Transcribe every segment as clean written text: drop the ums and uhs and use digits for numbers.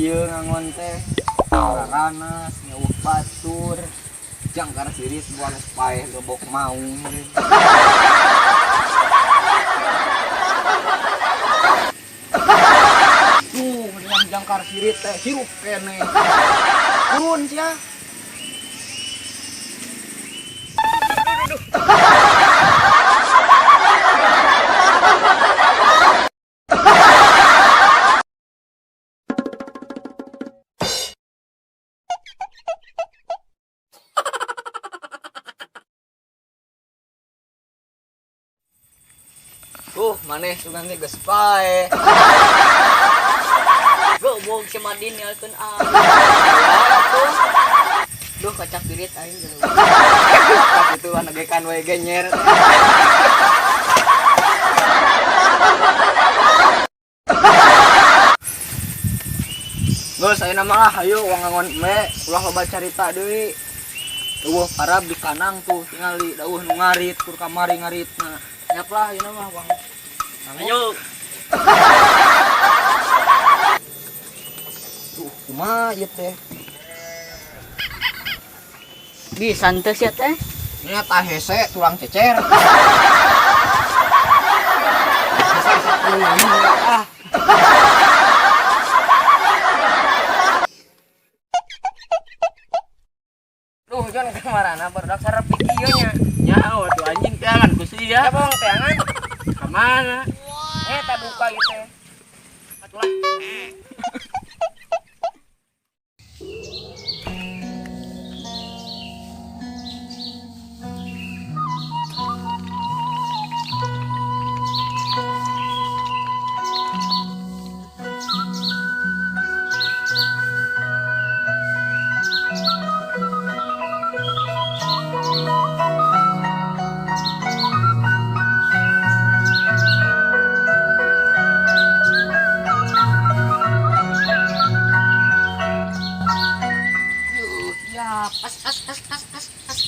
Kieu ngangon teh. Ranas, nyawuk batur. Jangkar sirit buang paeh gebok maung. Tuh, mendingan jangkar sirit teh hirup keneh. Turun sia. Tuh, maneh sugan teh geus paeh. Goblok si Madin nyalkeun ah. Duh kacak pirit aing gitu. Itu anegekan we genyer. Geus ayeuna mah lah hayu uang ngangon me ulah loba carita deui. Eueuh parab di kanang tuh tingali dauh nu ngarit kur kamari ngaritna. Nyap lah ayeuna mah uang. Ayo. Tuh kumaha ieu teh? Bisa teu sia teh? Nya tah hese tulang cecer. Ah. Duh, Jon kamarana barudak sarep kieu nya. Ya, waduh anjing teangan ku sia. Siapa wong teangan? Ka mana? Eh, tak duka ieu teh. Atulah. Siap. As as as as as as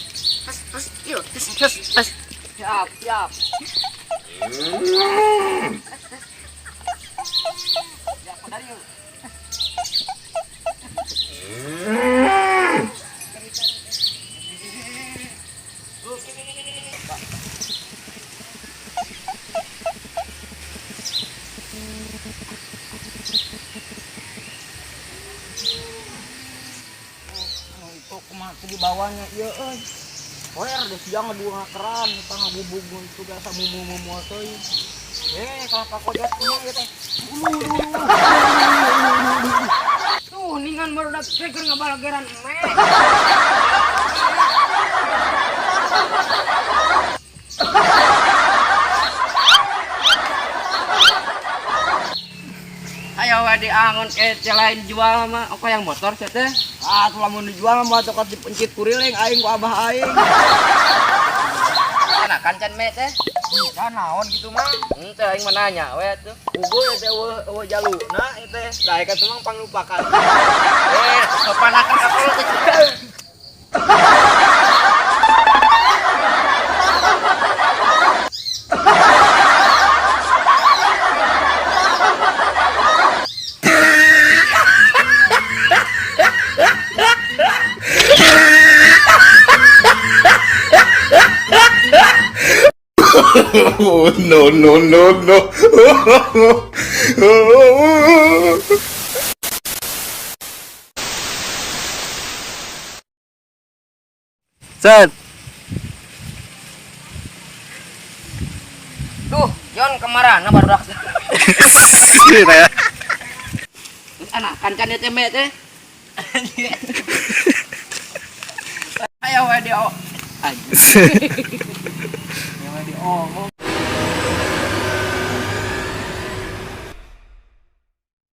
as as yuk. As as as. Siap, siap. Ya, padahal yuk. Itu kumaha tuh di bawahnya ieu euy. Poer deh siang dua keran kita ngabubug itu biasa mumu-mumu teuing. Eh, kalau pakojat kumaha ieu teh. Tuh, ningan barudak teh keur ngabalageran me. Ayo we diangon ke lain jual mah oke yang motor sia teh. Ah, tuh lamun dijual mah cokot dipencit kuriling aing ku abah aing. Anakan can me teh. Kan naon gitu mah. Henteu aing mah nanya we atuh. Pugu ya teh eueuh eueuh jaluna ieu teh. Da ka tumang panglupakan. Eh, sopanakan ka kolot teh. Oh, no, no, no, no. Set. Duh, Jon kamarana barudak. Anakan can ieu teh me teh. Ayo we di anjing. Ya we diomong